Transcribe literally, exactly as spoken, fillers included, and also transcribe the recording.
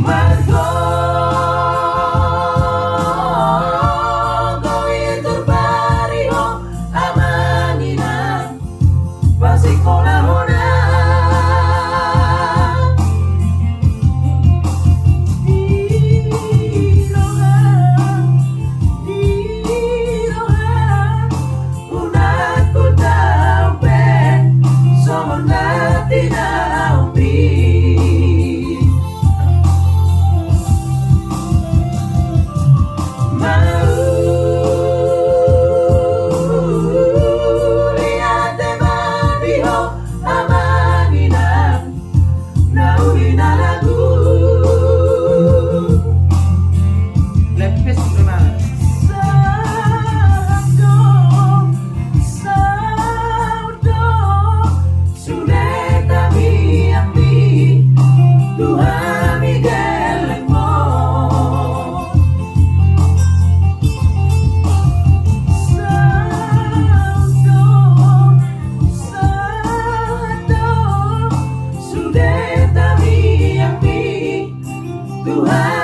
Margogo i turbari ho amang inang, pasikola hona. Di roha, di roha, unang hutau pe songon na tinahu i. Mauliate ma di ho amang inang, na uli na lagu. Lepis do na. Sahat do, sahat do, sude tamiang mi tu hami gellengmon. Sahat do, sahat do, sude tamiang mi tu hami